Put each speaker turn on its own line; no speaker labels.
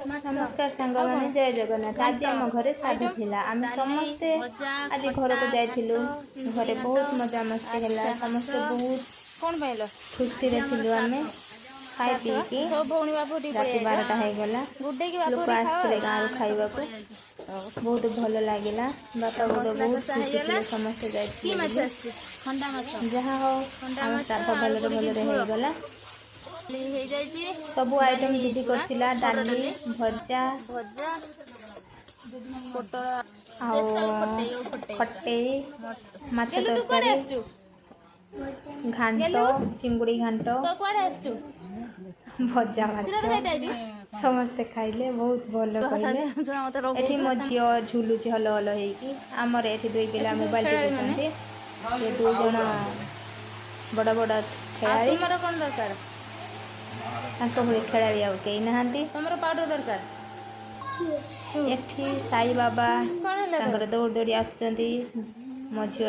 ନମସ୍କାର ସାଙ୍ଗମାନେ, ଜୟ ଜଗନ୍ନାଥ। ଆଜି ଆମ ଘରେ ସାଧା ଥିଲା। ଆମେ ସମସ୍ତେ ଆଜି ଘରକୁ ଯାଇଥିଲୁ। ଘରେ ବହୁତ ମଜାମସ୍ତି ହେଲା। ସମସ୍ତେ ବହୁତ
କ'ଣ ପାଇଲ?
ଖୁସିରେ ଥିଲୁ ଆମେ। ଖାଇ ପିଇକି
ସବୁ ଭଉଣୀ ବାପ ଟିକେ
ରାତି 12ଟା ହେଇଗଲା।
ଗୁଡେଇକି ବାପ
ଲୋକ ଆସିଥିଲେ ଗାଁରୁ ଖାଇବାକୁ। ବହୁତ ଭଲ ଲାଗିଲା। ବାପା ବୋଉ ବହୁତ ଖୁସି ଥିଲେ, ସମସ୍ତେ
କି
ଯାଇଥିଲେ
ମାଛ
ବୋଲି।
ଆସିଛି? ଖଣ୍ଡା ମାଛ।
ଯାହା ହଉ,
ଖଣ୍ଡା
ଆମ
ମାଛ
ଶ୍ରାଦ୍ଧ
ଆଳୁ
ଭଲରେ
ପୋଡ଼ିକି
ଭଲରେ
ଝୋଳ
ହେଇଗଲା।
ହେଇଯାଇଛି।
ସବୁ
ଡାଲି
ଆଇଟମ୍
ହେଇଯାଇଛି
ଦିଦି
ପୁରା।
କରିଥିଲା।
ହରଡ଼
ଡାଲି,
ଡାଲି,
ଭଜା
ଭଜା, ପୋଟଳ
ଆଉ
ସ୍ପେଶାଲ ଖଟେଇ, ଆଉ ଖଟେଇ
ଖଟେଇ,
ମସ୍ତ।
ମାଛ
ଗେଲୁ, ତୁ କୁଆଡ଼େ
ତରକାରୀ,
ଆସିଛୁ?
ଘାଣ୍ଟ,
ଗେଲୁ?
ଚିଙ୍ଗୁଡ଼ି ଘାଣ୍ଟ,
ତୁ କୁଆଡ଼େ ଆସିଛୁ?
ଭଜା ମାଛ।
ସିଧା ଖାଇତେ ଆଇଛୁ?
ସମସ୍ତେ ଖାଇଲେ, ବହୁତ ଭଲ କହିଲେ।
ମତେ
ଏଠି ମୋ ଝିଅ ଝୁଲୁଛି ହଲ ହଲ ହେଇକି। ଆମର ଏଠି ଦୁଇ ପିଲା
ଏଠି ସବୁ
ମୋବାଇଲ
ଖେଳାଳିମାନେ।
ଟିପୁଛନ୍ତି। ସେ ଦୁଇ ଜଣ ବଡ଼ ବଡ଼
ଆଉ
ଖେଳାଳି।
ତୁମର କ'ଣ ଦରକାର?
ତାଙ୍କ ଭଳି ଖେଳାଳି ଆଉ କେହି ନାହାନ୍ତି।
ତମର ପାଉଡର ଦରକାର?
ଏଠି ସାଇ ବାବା
କ'ଣ ହେଲା?
ତାଙ୍କର ଦୌଡ଼ି ଦୌଡ଼ି ଆସୁଛନ୍ତି। ମୋ ଝିଅ